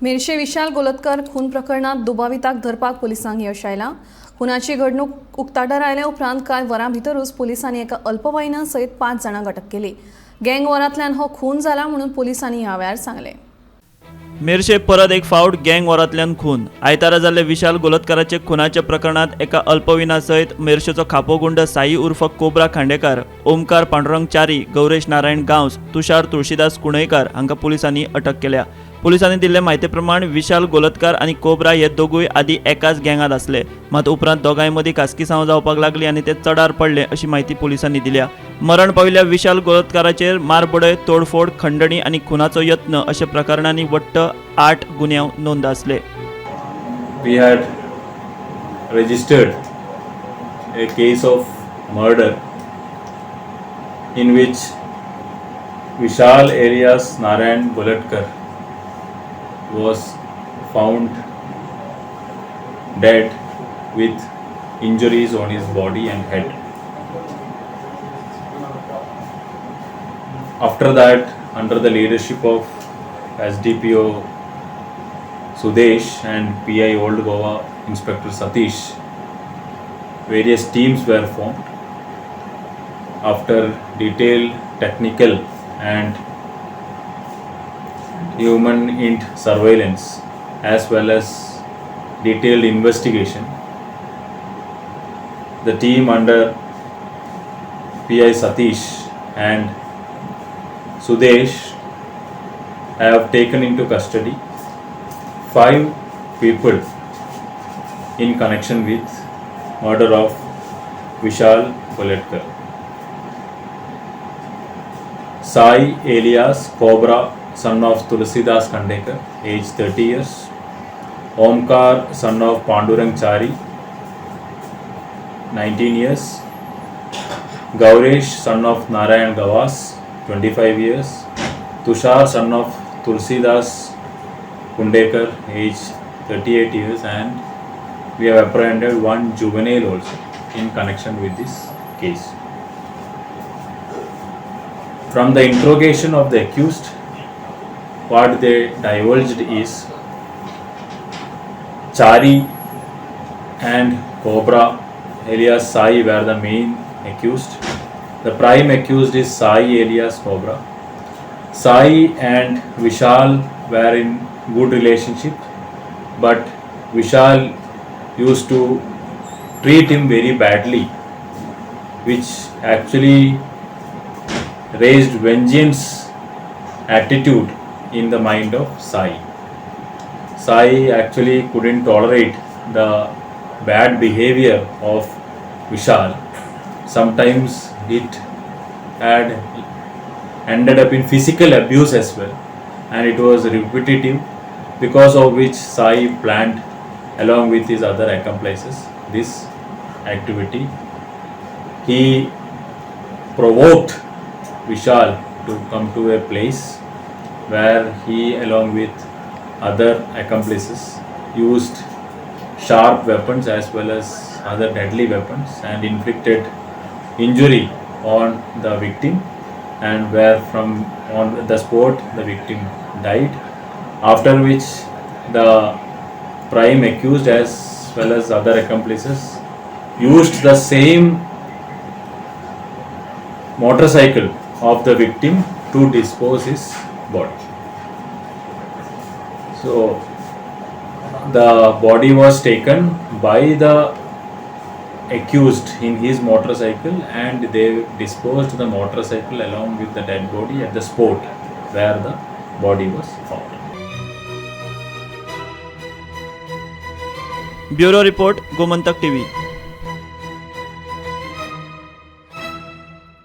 मेरशे विशाल गोलतकर खून प्रकरणात दुबाविताक धरपाक पोलिसांक यश आयलां. खुनाची घडणूक उक्ताडार आयल्या उपरांत कांय वरां भितरूच पोलिसांनी एका अल्पवयीना सयत 5 जाणांक अटक केली. गँग वॉरांतल्यान हो खून जाला म्हणून पोलिसांनी ह्या वेळार सांगलें. मेरशे परत एक फावट गँग वॉरांतल्यान खून. आयतारा जाल्ले विशाल गोलतकाराचे खुनाच्या प्रकरणात एका अल्पवयीना सयत मेरशेचो खापो गुंड साई उर्फ कोबरा खांडेकार, ओमकार पांडुरंग च्यारी, गौरेश नारायण गांवस, तुषार तुळशीदास कुणयकार हांकां पोलिसांनी अटक केल्या. पोलिसांनी दिल्ले म्हायती प्रमाण विशाल गोलतकार आनी कोबरा हे दोगूय आदी एकाच गँगात आसले. मात उपरांत दोगांय मदीं कासकीसांव जावपाक लागली आनी ते चडार पडले अशी म्हायती पोलिसांनी दिल्या. मरण पाविल्ल्या विशाल गोलतकाराचेर मारबडय, तोडफोड, खंडणी आनी खुनाचो यत्न अशा प्रकरणांनी वट्ट 8 गुन्यांव नोंद आसले. We had registered a case of murder in which Vishal alias Narayan Golatkar was found dead with injuries on his body and head. After that, under the leadership of SDPO Sudesh and PI Old Goa Inspector Satish, various teams were formed. After detailed technical and human int surveillance as well as detailed investigation, the team under PI Satish and Sudesh have taken into custody 5 people in connection with murder of Vishal Golatkar. Sai alias Cobra, son of Tulsidas Khandekar, age 30 years. Omkar, son of Pandurang Chari, 19 years. Gauresh, son of Narayan Gawas, 25 years. Tushar, son of Tulsidas Kundekar, age 38 years, and we have apprehended one juvenile also in connection with this case. From the interrogation of the accused, what they divulged is Chari and Cobra alias Sai were the main accused. The prime accused is Sai alias Cobra. Sai and Vishal were in good relationship, but Vishal used to treat him very badly, which actually raised vengeance attitude in the mind of Sai. Sai actually couldn't tolerate the bad behavior of Vishal. Sometimes it had ended up in physical abuse as well, and it was repetitive, because of which Sai planned along with his other accomplices this activity. He provoked Vishal to come to a place where he, along with other accomplices, used sharp weapons as well as other deadly weapons and inflicted injury on the victim, and where from on the spot the victim died. After which the prime accused as well as other accomplices used the same motorcycle of the victim to dispose his body. So the body was taken by the accused in his motorcycle, and they disposed the motorcycle along with the dead body at the spot where the body was found. Bureau report, Gomantak TV.